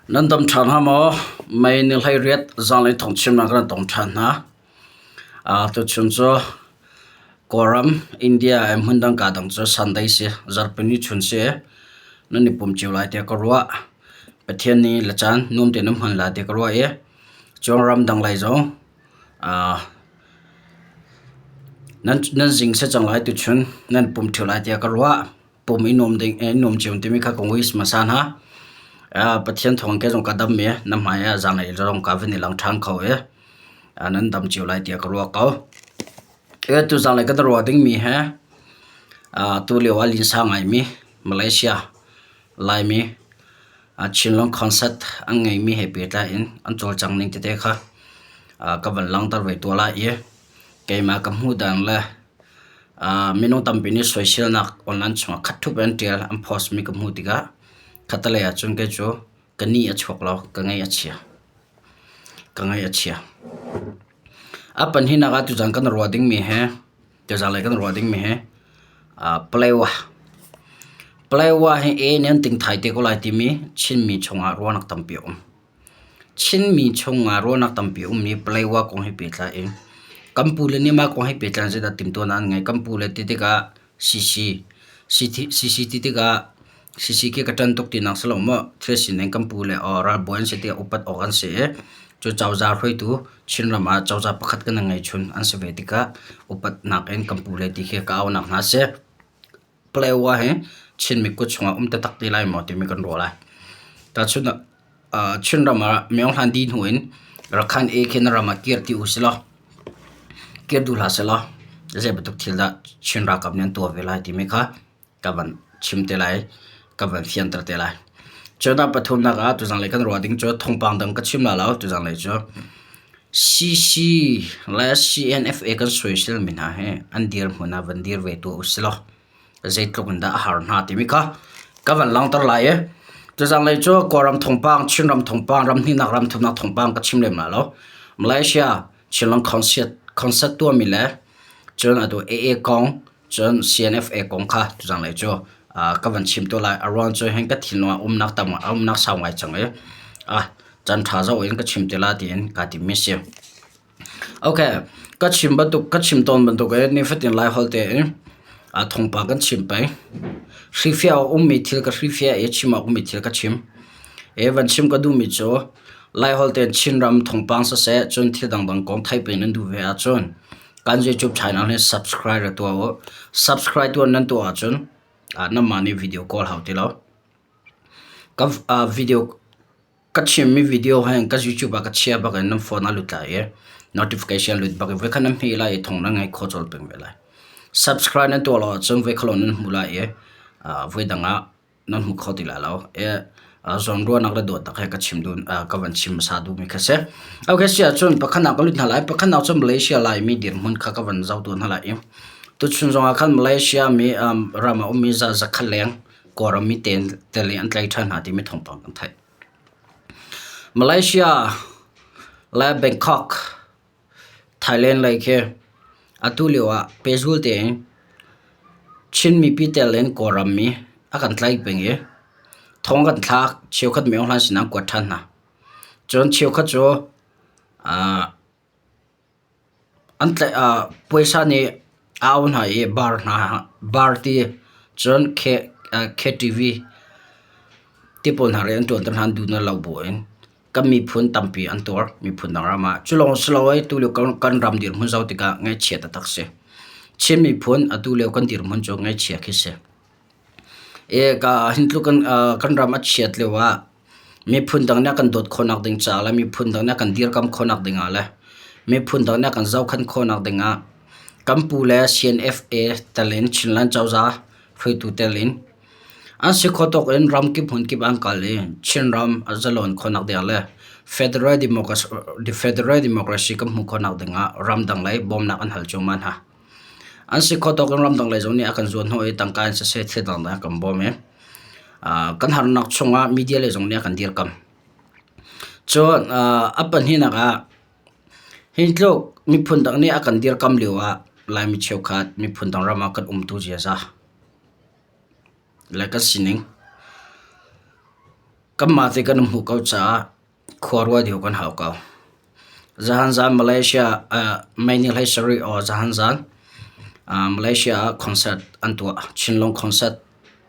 Nan dam ṭhan hnga maw? Mei ni 18 zaanglei thawngchimnak kan tong ṭhan hna. Tuchun cu Kawlram, India i hmundang kaa dang cu Sunday si, zarhpini chun si. Nan i pum cio lai tiah ka ruah. Pathian nih le caan nuam tein nan hman lai tiah ka ruah i cun ramdang lei zong nan zing si cang lai tuchun nan i pum ṭheo lai tiah ka ruah. Pum i nuam ding i nuam cio timi kha ka ngui hmasa hna. Pathian thawng ke zong ka dam i na hmai ah zaanglei zong ka van i lang ṭhan kho i nan dam cio lai tiah ka ruah ko. Tu zaanglei kan ruah dingmi he tu lio ah linsa ngaimi Malaysia Laimi Chinlung concert an ngeimi he pehtlai in an cawlcang ning tete kha ka van langhter ve tuah lai i keimah ka hmuh dan le Minung tampi nih soiselnak online chungah khat ṭhup in an ṭial, an post mi ka hmuh tikah khattelei ahcun kei cu ka nih a chuak lo, ka ngaih a chia. Ka ngaih a chia. A pahnihnak ah tuzaan kan ruah dingmi hi tuzaan lei kan ruah dingmi hi Palewa. Palewa hi A nih an ting thai te ko lai timi Chinmi chungah ruahnak tampi a um. Chinmi chungah ruahnak tampi a ummi Paletwa kong he pehtlai in kan pule nih mah kong he pehtlai in zeidah timhtuahnak an ngeih. Kan pule ti tikah CC, CC ti tikah CC khi ka ṭan tuk tinak si lo maw? Thil sining kan pule aw ralbawi an si tikah upat awk an si i cu cozah hruaitu Chinram ah cozah pakhat kan ngeihchun an si ve tikah upatnak in kan pule ti khi ka aunak hna a si. Paletwa hi Chinmi kut chungah um taktak te lai maw timi kan ruah lai. Tahchunh ah Chinram ah Myo Hlan dih hnu in Rakhine A khi na ram ah kir ti u silaw, kir duh hlah sehlaw zei bantuk thil dah Chin ralkap nih an tuah ve lai timi kha ka van chim te lai, ka van fianter te lai. Cun a pathumnak ah tuzanglei kan ruah ding cu thawngpang dang ka chim la lo tuzanglei cu CC le CNFA kan soiselmi hna hi an dirhmun ah van dir ve tuah usilaw zeitluk in dah a har hna timi kha ka van langhter lai i tuzanglei cu Kawlram thawngpang, Chinram thawngpang, ram hnihnak ram thumnak thawngpang ka chim lem lai lo. Malaysia Chinland concert concert tuahmi le cun atu AA kong cun CNFA kong kha tuzanglei cu ka van chim tuah lai. A ruang cu hin ka thinlung ah umnak tam umnak sau ngai cang i Caan ṭha zoh in ka chim te la tiin kaa timmi si. Okay, ka chim bantuk ka chim tawn bantuk in nifatin Laiholh tein thawngpang kan chim peng. Hrifia a ummi thil ka hrifia i chim a ummi thil ka chim. E van chim ka duhmi cu Laiholh tein Chinram thawngpang siseh cun thil dangdang kong theih peng nan duh ve ahcun kan YouTube channel hi subscribe ra tuah u. Subscribe tuah nan tuah ahcun nanmah nih video kawl hau ti lo. Ka video ka chimmi video hin ka YouTube ah ka chia bak in nan phone ah lut lai i notification lut bak in voikhat nan hmeh lai i thawng nan ngaih khawh colh peng ve lai. Subscribe nan tuah lo ahcun voikhat lawng nan hmu lai i voidang ah nan hmu kho ti lai lo. I zawnruahnak le dawtnak he ka chim duh ka van chim hmasa duhmi kha si. Okay, si ahcun pakhatnak ka lut hna lai. Pakhatnak cu Malaysia Laimi dirhmun kha ka van zoh tuah hna lai i tuchun zongah khan Malaysia mi ram ah ummi zakhat leng Kawlram mi tel in an tlaih ṭhan hna timi thawngpang kan theih. Malaysia le Bangkok, Thailand lei khi atu lio ah pehzul tein Chin mipi tel in Kawlram mi a kan tlaih peng i thong kan thlak cheukhat Myo Hlan sinah an kuat ṭhan hna. Cun cheukhat cu An tlaih ah puaisa nih a auh hna i bar hna bar ti cun KTV ti pawl hna rian an ṭuanter hna an duh na lo buin kan miphun tampi an tuar miphun dang ram ah. Cu lawng si lo ai tulio kan ram dirhmun zoh tikah ngaihchia taktak si. Chin miphun atu lio kan dirhmun cu ngaihchia khi si. Hi tluk kan ram a chiat lio ah miphun dang nih a kan dawt khawhnak ding caah le miphun dang nih a kan dirkamh khawhnak ding ah le miphun dang nih a kan zohkhenh khawhnak ding ah kan pu le CNFA tel in Chinland cozah hruaitu tel in an si khawh tawk in ramkip hmunkip an kal i Chinram a zalon khawhnak ding ah le Federal Democracy kan hmuh khawhnak ding ah ramdang lei bawmnak an hal cuahmah hna. An si khawh tawk in ramdang lei zong nih a kan zuanhnawh i tangka in siseh thil dangdang a kan bawm i kan harnak chungah media lei zong nih a kan dirkamh. Cun a pahnihnak ah hi tluk miphun dang nih a kan dirkamh lio ah Laimi cheukhat miphun dang ram ah kan umtu ziaza le kan sining. Kanmah te kan hmuh ko caah khua ruah deuh kan hau ko. Zahan zan Malaysia May ni 17 or zahan zan Malaysia ah concert an tuah. Chinlung concert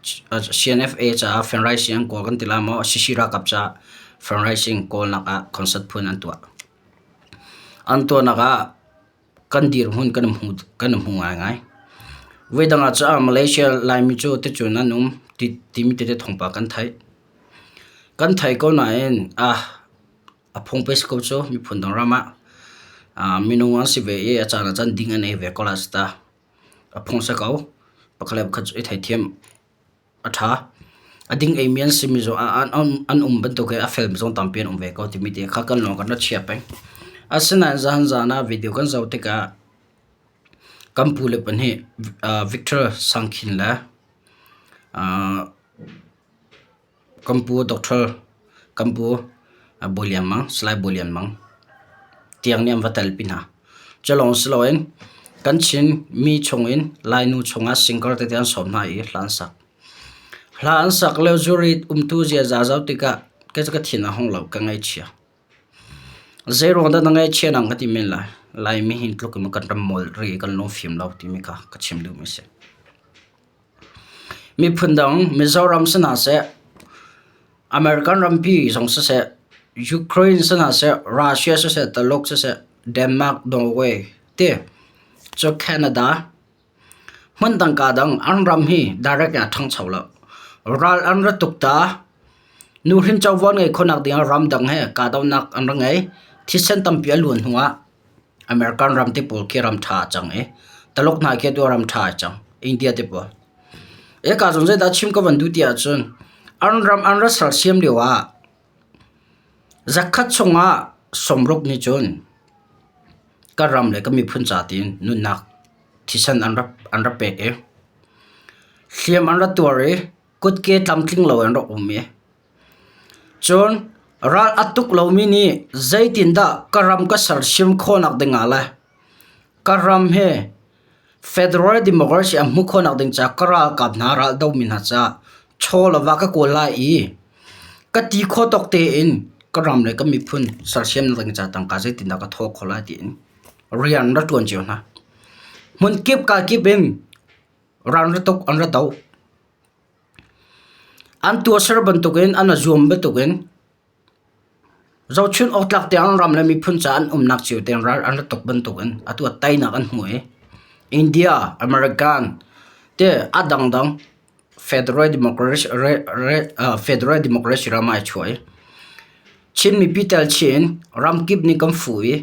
CNFA caah fundraising an kawl kan ti lai maw? CC ralkap caah fundraising kawlnak ah concert phun an tuah. An tuahnak ah kan dirhmun kan hmu kan hmu ngaingai. Voidang ah cun Malaysia Laimi cu ticun an um ti timi tete thawngpang kan theih. Kan theih ko nain ah a phung pei si ko cu miphun dang ram ah ah minung an si ve i a caan ah cun ding an ei ve ko lai si ta. A phung si ko. Pakhat le pakhat cu i theithiam a ṭha. A ding eimi an simi zong an um bantuk in a felmi zong tampi an um ve ko timi te kha kan lung kan ra chia peng. Asinain zahan zan ah video kan zoh tikah kan pu le pahnih Victor Sangkhin le Kan pu Doctor kan pu Bawi Lian Mang, Salai Bawi Lian Mang tiang nih an va telpi hna. Cu lawng si loin kan Chin mi chungin Lainu chungah singer tete an sawm hna i hla an sak. Hla an sak lio jury umtu ziaza zoh tikah kei cu ka thin a hung lo, ka ngaihchia. Zeiruang dah na ngaihchia nang ka ti men lai. Laimi hi tluk in kan ram mawl ri kan lungfim lo timi kha ka chim duhmi a si. Miphun dang Mizoram si hna seh, American rampi zong siseh, Ukraine si hna seh, Russia siseh, Taluk siseh, Denmark, Norway ti cu Canada hmun dang ka dang an ram hi direct in a ṭhangcho lo. Ral an ra tuk ta. Nuhrin covo an ngeih khawhnak ding ah ramdang he kahdohnak an ra ngei. Thisen tampi a luan hnu ah American ram te pawl khi ram ṭha a cang i Taluk hna khi atu ram ṭha a cang. India te pawl. Eka zong zeidah chim ka van duh ti ahcun an ram an ra sersiam lio ah zakhat chungah sawmruk nih cun ka ram le ka miphun ca tiin nunnak thisen an rak an rak pek i hliam an rak tuar i kutke tlamtling lo an rak um i Cun ral a tuk lomi nih zeitindah ka ram ka sersiam khawhnak dingah le ka ram hi federal democracy a hmuh khawhnak ding caah ka ralkap hna raldomi hna caah chaw le va ka kawl lai i ka ti khawh tawk tein ka ram le ka miphun sersiamnak ding caah tangka zeitindah ka thawh khawh lai tiin rian ra ṭuan cio hna. Hmunkip kakip in ral ra tuk an ra do. An tuahser bantukin an i zuam bantukin zohchunh awktlak tiang ram le miphun caah an umnak cio tein ral an rak tuk bantukin atu ah teinak an hmu i India, American te a dangdang Federal Democracy, Federal Democracy ram ah ai chuah i Chin mipi tel chih in ramkip nih kan fuh i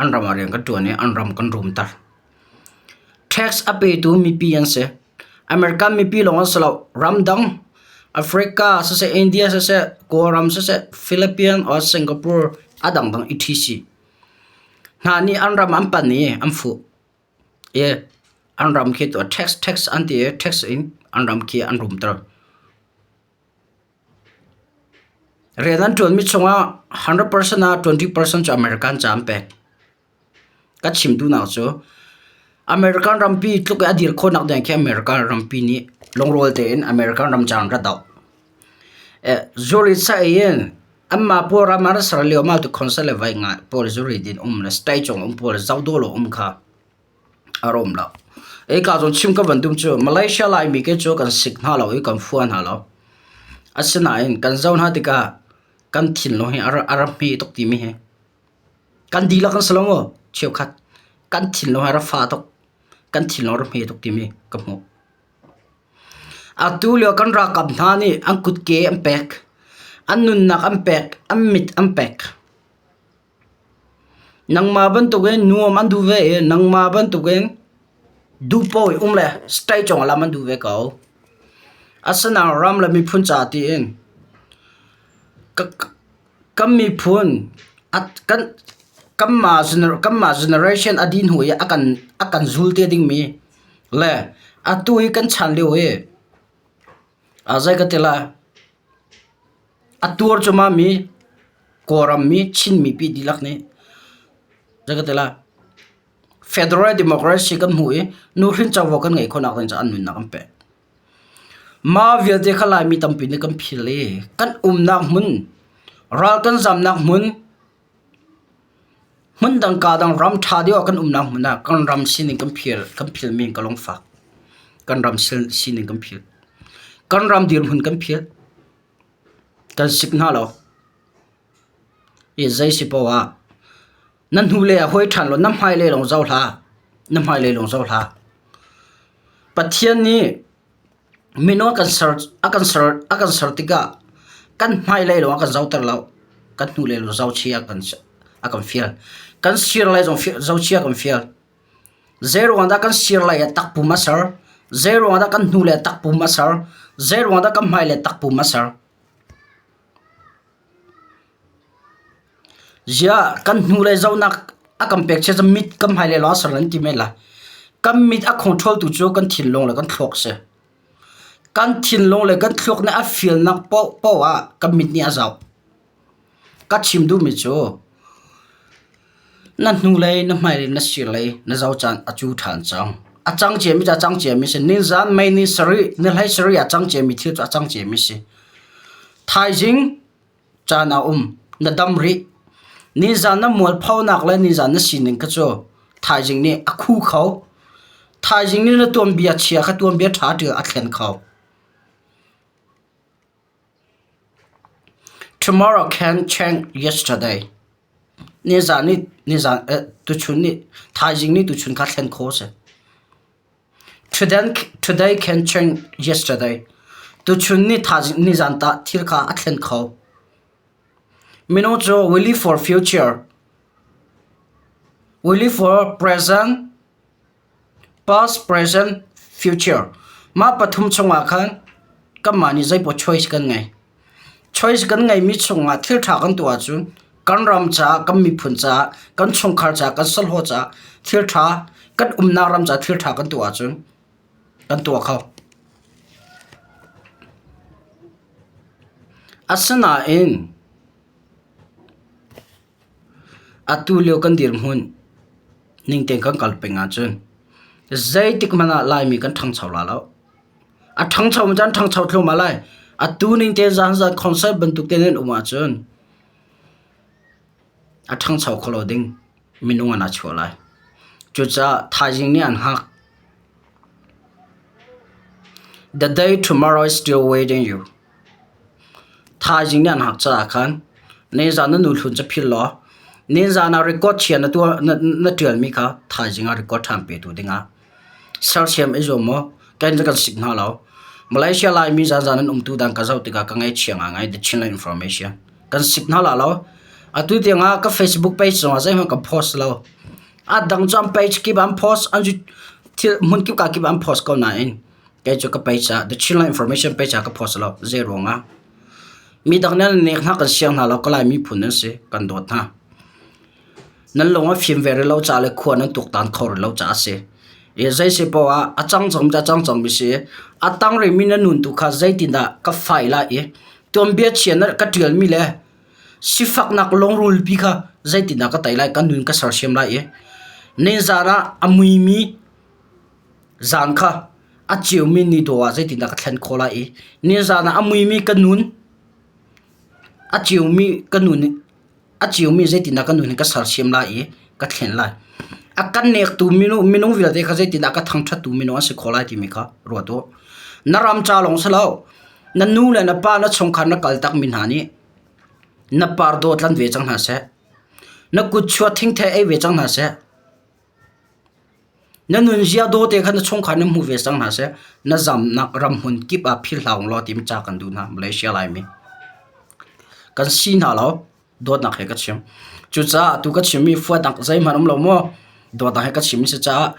an ram ah rian kan ṭuan i an ram kan rumter. Tax a petu mipi an si. American mipi lawng an si lo. Ramdang Africa siseh, India siseh, Kawlram siseh, Philippines or Singapore a dangdang etc. Hna nih an ram an pan i an fuh. I an ram khi tuah tax tax an ti i tax in an ram khi an rumter. Rian an ṭuanmi chungah 100% ah 20% cu American ca an pek. Ka chim duhnak cu American rampi tluk i a dir khawhnak ding khi American rampi nih lungrual tein American ram ca an ra doh. Zuri sa in anmah pawl ram ah an ser lio mah tu concert le vai ngai pawl zuri din um le stage cung um pawl zoh dawh lo um kha a rum lo. Eka zong chim ka van dum cu Malaysia Laimi ke cu kan sik hna lo i kan fua hna lo. Asinain kan zoh hna tikah kan thinlung hi a ra hme tuk timi hi Kan dihlak kan si lo maw? Cheukhat kan thinlung a ra fa tuk. Kan thinlung a ra hme tuk timi ka hmuh. Atu lio kan ralkap hna nih an kutke an pek, an nunnak an pek, an mit an pek. Nangmah bantukin nuam an duh ve i nangmah bantukin duhpaoh i um le state cungah lam an duh ve ko. Asinain ram le miphun ca tiin ka Kan miphun kanmah generation a dih hnu i a kan zul te dingmi le atu i kan chan lio i zei ka ti lai a tuar cuahmah mi Kawlram mi Chin mipi dihlak nih zei ka ti lai Federal Democracy kan hmuh i nuhrin covo kan ngeih khawhnak ding caah an nunnak an pek. Mah vialte kha Laimi tampi nih kan phil i kan umnak hmun, ral kan zamnak hmun, hmundang kaa dang ram ṭha deuh ah kan umnak hmun ah kan ram sining kan phil kan philmi ka lungfak. Kan ram sining kan phil. Kan ram dirhmun kan phil. Kan sik hna lo. I zei si paoh ah na hnulei ah hawi ṭhan law na hmailei lawng zoh hlah. Na hmailei lawng zoh hlah. Pathian nih minung a kan ser a kan ser a kan ser tikah kan hmailei lawng a kan zohter lo. Kan hnulei lawng zohchih a kan a kan fial. Kan sirlei zong zohchih a kan fial. Zeiruang dah kan sirlei ah takpum a ser? Zeiruang dah kan hnulei ah takpum a ser? Zeiruang dah kan hmailei ah takpum a ser? Ziah kan hnulei zohnak a kan pek chia cu mit kan hmailei lawng a ser an ti men lai. Kan mit a control tu cu kan thinlung le kan thluak a si. Kan thinlung le kan thluak nih a fialnak paohpaoh ah kan mit nih a zoh. Ka chim duhmi cu na hnulei, na hmailei, na sirlei na zoh caan a cu ṭhan cang. A cang ciami cu a cang ciami a si. Nizan May ni sarih, ni hlei sarih ah a cang ciami thil cu a cang ciami a si. Thaizing caan a um. Na dam rih. Nizan na mualphonak le nizan na sining kha cu thaizing nih a khu kho. Thaizing nih na tuanbia chia kha tuanbia ṭha ṭial a thlen kho. Tomorrow can change yesterday. Nizan nih nizan eh, tuchun nih thaizing nih tuchun kha thlen khawh a si. Today, today can change yesterday. Tuchun nih thaizing nizan ta thil kha a thlen kho. Minung cu we live for future. We live for present. Past, present, future. Mah pathum chungah khan kanmah nih zeipaoh choice kan ngei. Choice kan ngeimi chungah thil ṭha kan tuah ahcun kan ram caah, kan miphun caah, kan chungkhar caah, kan sahlawh caah thil ṭha, kan umnak ram caah thil ṭha kan tuah ahcun kan tuah kho. Asinain Atu lio kan dirhmun ning tein kan kal peng ahcun zeitik hmanh ah Laimi kan ṭhangcho la lo. A ṭhangcho mi cu an ṭhangcho thluahmah lai. Atu ning tein zaanzan concert bantuk tein an um ahcun a ṭhangcho kho lo ding minung an aa chuah lai. Cucaah thaizing nih an hngak. The day tomorrow is still waiting you. Thaizing nih an hak caah khan nizan na nu hlun cu philh law nizan ah record chia na tuah na, na ṭialmi kha thaizing ah record ṭhan petu dingah sersiam i zuam maw kan kan sik hna lo. Malaysia Laimi zanzan an umtu dan ka zoh tikah ka ngaihchia ngaingai the Chinland information kan sik hna la lo. Atu tiangah ka Facebook page zongah zeihmanh ka post lo. A dang cu an page kip an post an thil hmun kip ka kip an post ko nain Kei cu ka page ah The Chinland Information page ah ka post lo. Zei ruangah? Mi dang nih an nek hna kan siang hna lo ka Lai miphun nan si kan dawt hna. Nan lung a fim ve rih lo caah le khua nan tuktan kho rih lo caah a si. I zei si poah ah a cang cang a cang cang mi si. A tang rihmi na nun tu kha zeitindah ka fai lai i tuanbia chia na ka ṭialmi le sifaknak lungrulpi kha zeitindah ka tei lai ka nun ka sersiam lai i nizan ah a muimi Zan kha a ceumi ni dawh ah zeitindah ka thlen khawh lai i nizan ah a muimi ka nun a ceumi ka nun a ceumi zeitindah ka nun hi ka sersiam lai i ka thlen lai. A kan nektu minung, minung vialte kha zeitindah ka thangṭhattu minung an si khawh lai timi kha ruat u. Na ram ca lawng si lo, na nu le na pa na chungkhar na kaltakmi hna nih na par dawt lan ve cang hna seh. Na kutchuah thingthei ei ve cang hna seh. Na nunzia dawte kha na chungkhar nih hmu ve cang hna seh. Na zamnak ram hmun kip ah philh hlah ulaw timi ca kan duh hna Malaysia Laimi. Kan si hna lo dawtnak he ka chim. Cucaah atu ka chimmi fuatnak zeihmanh um lo maw dawtnak he ka chimmi si caah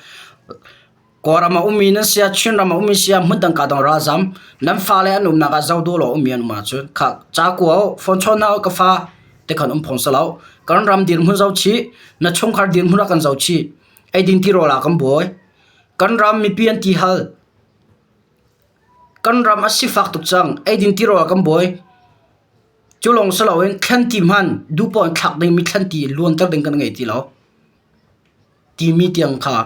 Kawlram a ummi nan si ah Chinram a ummi si ah hmundang ka dang ralzam nan fale an umnak ah zoh duh lo ummi an um ahcun kha ca kua u phone chawn hna u ka fa ti khan um phung si lo. Kan ram dirhmun zoh chih, na chungkhar dirhmun ah kan zoh chih. Eidin tirawl ah kan buai. Kan ram mipi an ti hal. Kan ram a sifak tuk cang. Eidin tirawl ah kan buai. Cu lawng si loin thlanti hman duhpoah in thlak dingmi thlanti luanter ding kan ngei ti lo. Timi tiang kha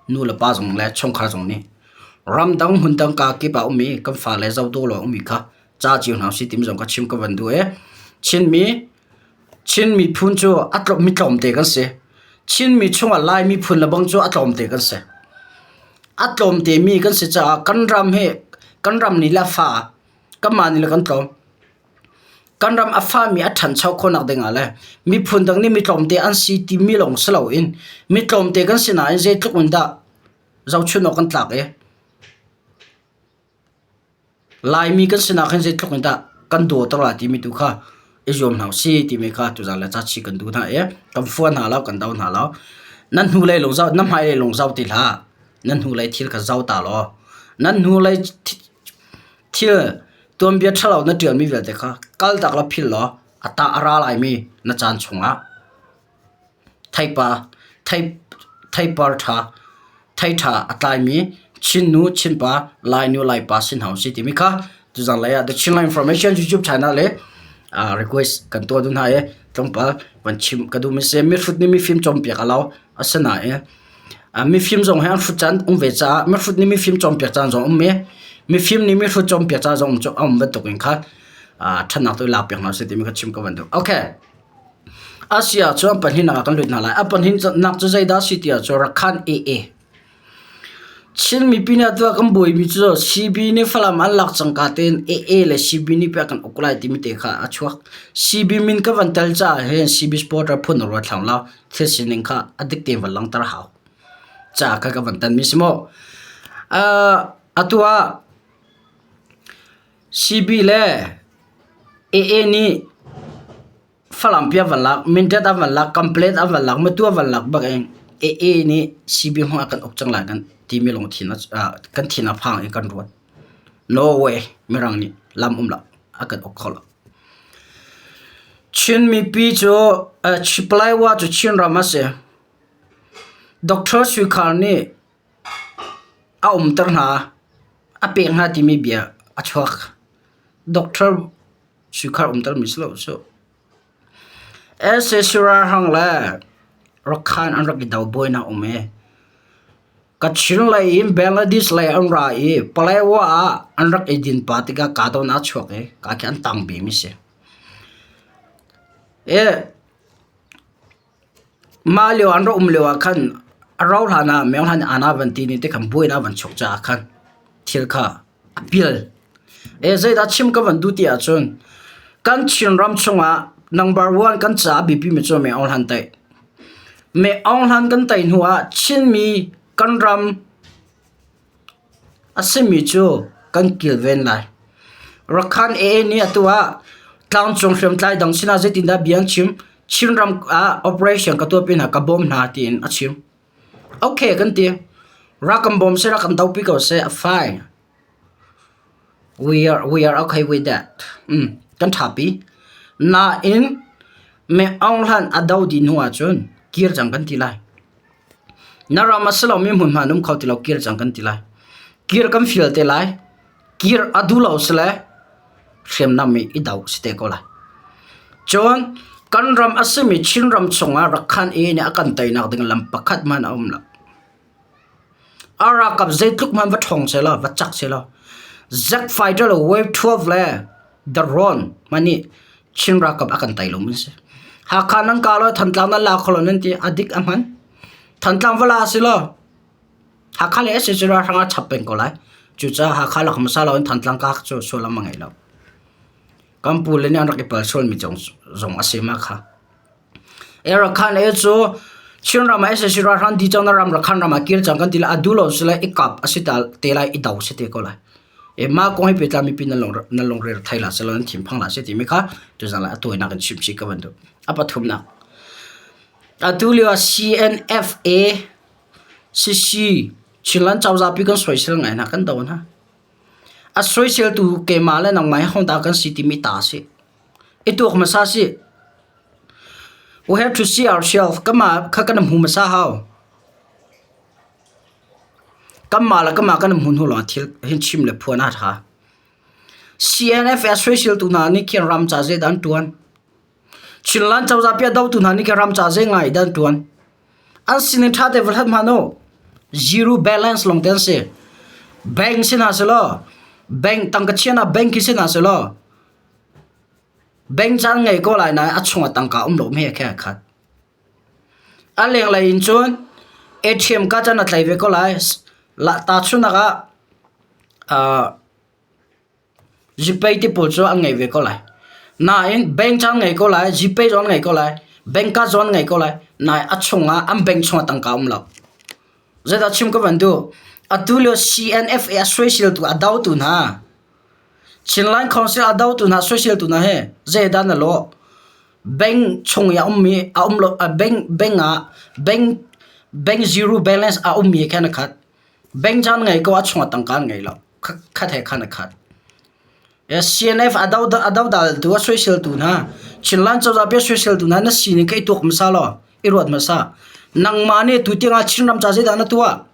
nu le pa zong le chungkhar zong nih. Ramdang hmundang kaa kip ah um i kan fale zoh dawh lo a ummi kha ca cio hna usih timi zong ka chim ka van duh i Chinmi Chin miphun cu a tlawm mi tlawmte kan si. Chin mi chungah Lai miphun le bang cu a tlawmte kan si. A tlawmte mi kan si caah kan ram hi kan ram nih le a fa kanmah nih le kan tlawm. Kan ram a fami a ṭhancho khawhnak dingah le miphun dang nih mi tlawmte an si timi lawng si loin mi tlawmte kan si nain zeitluk in dah zohchunh awk kan tlak i Laimi kan sinak hin zeitluk in dah kan dawter lai timi tu kha i zuam hna usih timi kha tuzaan le cachi kan duh hna i kan fuan hna lo kan do hna lo. Nan hnulei lung zoh na hmailei lung zoh ti hlah. Nan hnulei thil kha zoh ta law nan hnulei thil tuanbia ṭhalo na ṭialmi vialte kha kaltak law philh law a tah a ra laimi na caan chungah Theipa, thei, theipar ṭha, thei ṭha a tlaimi Chin nu, Chin pa, Lai nu, Lai pa si hna usih timi kha tuzan lei ah The Chinland Information YouTube channel le uh, request kan tuah duh hna i tlawmpal van chim ka duh mi si. Mihrut nih mifim cawnpiak a lo asinain uh, mifim zong hi an hrut caan um ve caah mihrut nih mifim cawnpiak caan zong um i mifim nih mihrut cawnpiak caan zong um cu a um bantuk in khan uh, ṭhatnak tu i lak piak hna usih timi kha chim ka van duh. Okay. A si ahcun pahnihnak ah kan lut hna lai. A pahnihnak cu zeidah a si ti ahcun Rakhan AA. Chin mipi nih atu ah kan buaimi cu CB nih Falam an lak cangka tein AA le CB nih pek kan uk lai timi te kha a chuak. CB min ka van tel caah hin CB supporter phun a ruat thlang lo. Thil sining kha a dik tein van langhter hau. Ca kha ka van tanmi si mu. Uh, atu ah CB le AA nih Falam pi an van lak, Mindat an van lak, Complaint an van lak, Matu an van lak bak in AA nih CB hmang a kan uk cang lai kan timi lungthin kan thin a phang i kan ruat. No way, Mirang nih lam um lo, a kan uk kho lo. Chin mipi cu uh, Palaiwa cu Chinram a si. Dr. Sui Khar nih a umter hna, a pek hna timi bia a chuak. Doctor Suikhar umtermi si lo cu. Sac ralhrang le Rakhine an rak i do buainak um i Kachin lei in Bangladesh lei an ra i Paletwa ah an rak i din pah tikah kahdohnak a chuak i ka khi an tang bimi si. I mah lio an rak um lio ah khan a rauh hlan ah Myo Hlan Anna van ti ni te khan buainak van chuak caah khan thil kha a pial. E zeidah chim ka van duh ti ahcun kan Chinram chungah number one kan caah biapi mi cu Myo Hlan tei. Myo Hlan kan tei hnu ah Chinmi kan ram a simi cu kan kilven lai. Rakhan AA nih atu ah tlangcung hriamtlai dang sinah zeitindah bia an chim? Chinram ah operation ka tuah pinah ka bawm hna tiin a chim. Okay kan ti. Rak kan bawm seh, rak kan dopi ko seh, fine. We are, we are okay with that. Mm, kan ṭhapi. Nain, me Aung Hlan a do dih hnu ahcun kir cang kan ti lai. Na ram a si lomi hmunhma an um kho ti lo kir cang kan ti lai. Kir kan fial te lai. Kir a duh lo si le hriamnam i i do si te ko lai. Cun kan ram a simi Chinram chungah Rakhan i nih a kan teinak ding lam pakhat hmanh a um lo. A ralkap zeitluk hmanh va ṭhawng sehlaw, va cak sehlaw, Jet fighter le Wave 12 le Drone hmanh nih Chin ralkap a kan tei lomi a si. Hakha nan kah law Thantlang nan la kho lo nan ti a dik a hman. Thantlang va la si law Hakha le sac ralhrang a chap peng ko lai. Cucaah Hakha lak hmasa loin Thantlang kah cu sullam a ngei lo. Kan pu le nih an rak i pal sualmi zong a si ma kha. Rakhan e cu Chinram ah sac ralhrang di cang na ram Rakhan ram ah kir cang kan ti lai a duh lo si lai i kap a si ta te lai i do si te ko lai. E mah kong hi pehtlai mipi nan lung nan lungre thei la selaw nan thinphang la si timi kha tuzan lai a tawinak in chim chih ka van duh. A pathumnak. Atu lio ah CNFA CC Chinland cozah pi kan soisel ngai hna kan do hna. A soiseltu keimah le nangmah hi hodah kan si timi ta si. I tuak hmasa si. We have to see ourselves. Kamah kha kan hmu hmasa hau. Kanmah le kanmah kan hmu hnu lawng thil hin chim le phuan a ṭha. CNF a soiseltu hna nih khin ram ca zeidah an ṭuan? Chinland cozah pi a dotu hna nih khin ram ca zei ngai dah an ṭuan? An sining ṭha te va hlat hmanh u. Zero balance lawng te an si. Bank si hna selaw bank tangka chiah nak bank khi si hna selaw bank caan ngei ko lai nain a chungah tangka um lo mi he khin aa khat. A lenglei in cun ATM card cun a tlai ve ko lai. Tahchunhnak ah Gpay ti pawl cu an ngei ve ko lai. Nain bank cu an ngei ko lai, Gpay zong an ngei ko lai, bank card zong an ngei ko lai. Nain a chungah an bank chungah tangka a um lo. Zeidah chim ka van duh? Atu lio CNFA a soiseltu a dotu hna, Chinland Council a dotu hna soiseltu hna hi zeidah na lawh? Bank chung i a ummi a um lo bank bank ah bank bank zero balance a ummi khan a khat. Bank cu an ngei ko a chungah tangka an ngei lo. Khat he khan a khat. CNF a dodaltu a soiseltu hna Chinland cozah bia soiseltu hna na sining kha i tuak hmasa law i ruat hmasa. Nangmah nih tutiang ah Chinram ca zeidah na tuah?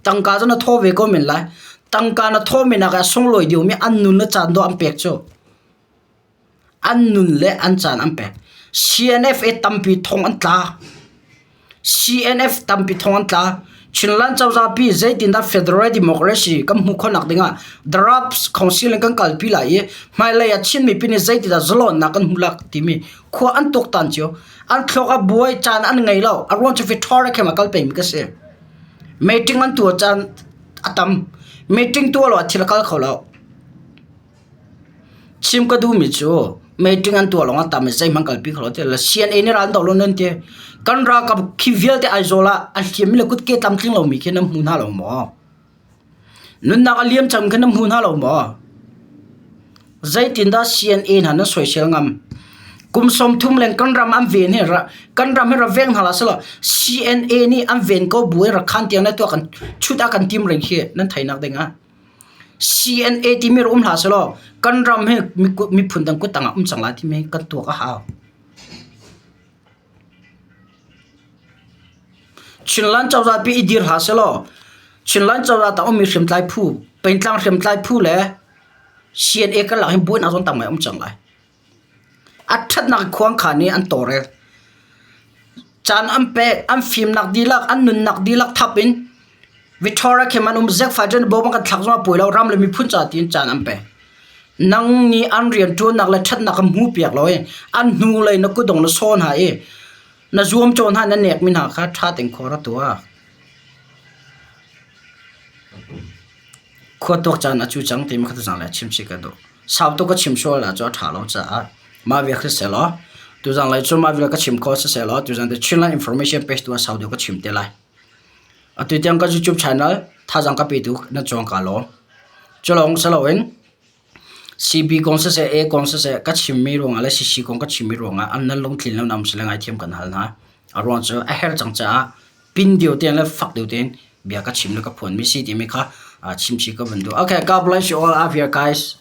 Tangka cu na thaw ve ko men lai. Tangka na thaw men ah a sunglawi deuhmi an nun le caan dawh an pek cu. An nun le an caan an pek. CNF i tampi thong an tla. CNF tampi thong an tla. Chinland cozah pi zeitindah Federal Democracy kan hmuh khawhnak dingah Draft Council in kan kalpi lai i hmailei ah Chin mipi nih zeitindah zalawnnak kan hmuh lai timi khua an tuaktan cio. An thluak a buai caan an ngei lo. A ruang cu Victoria khem ah kal pengmi ka si. Meeting an tuah caan a tam. Meeting tuah lo ah thil a kal kho lo. Chim ka duhmi cu meeting an tuah lawngah tam i zeihmanh kalpi kho lo ti le CNA nih ral an doh lo nan ti. Kan ralkap khi vialte Aizawl ah a hliammi le kutke tlamtling lomi khi nan hmu hna lo maw? Nunnak a liam cang khi nan hmu hna lo maw? Zeitindah CNA hna nan soisel ngam? Kum 30 leng kan ram an ven hi kan ram hi ra veng hna la selaw CNA nih an ven ko bu in rakhan tiang na tuah kan chut ah kan tim ring khi nan theinak ding ah. CNA timi rak um hlah sehlaw kan ram hi miphun dang kuttang ah um cang lai timi kan tuak a hau. Chinland cozah pi i dir hlah sehlaw Chinland cozah tang ummi hriamtlai phu, pengtlang hriamtlai phu le CNA karlak hin buainak zong tam ngai um cang lai. A ṭhatnak khuangkhan i an tawlrel. Caan an pek, an fimnak dihlak, an nunnak dihlak thap in Victoria khem an um zekfai ṭan bawm kan thlak zongah puai lo ram le miphun ca tiin caan an pek. Nang nih an rianṭuannak le ṭhatnak kha hmu piak lo i an hnulei na kutdong na saw hna i na zuamcaw hna na nekmi hna kha ṭha tein khua ra tuah. Khua tuak caan a cu cang timi kha tuzang le chim chih ka duh. Sau tuk ka chim sual ahcun a ṭha lo caah mah vial khi selaw tuzanglei cu mah vial ka chim khawh si selaw tuzan te Chinland Information page tu ah sau deuh ka chim te lai. Atu tiang ka YouTube channel thazaang ka petu na cuang ka lawm. Cu lawng si loin CB kong siseh A kong siseh ka chimmi ruangah le CC kong ka chimmi ruangah an nan lungtlin lo na um si le ngaithiam kan hal hna. A ruang cu a herh cang caah pin deuh tein le fak deuh tein bia ka chim le ka phuanmi si timi kha chimchih ka van duh. Okay, God bless you all out here guys.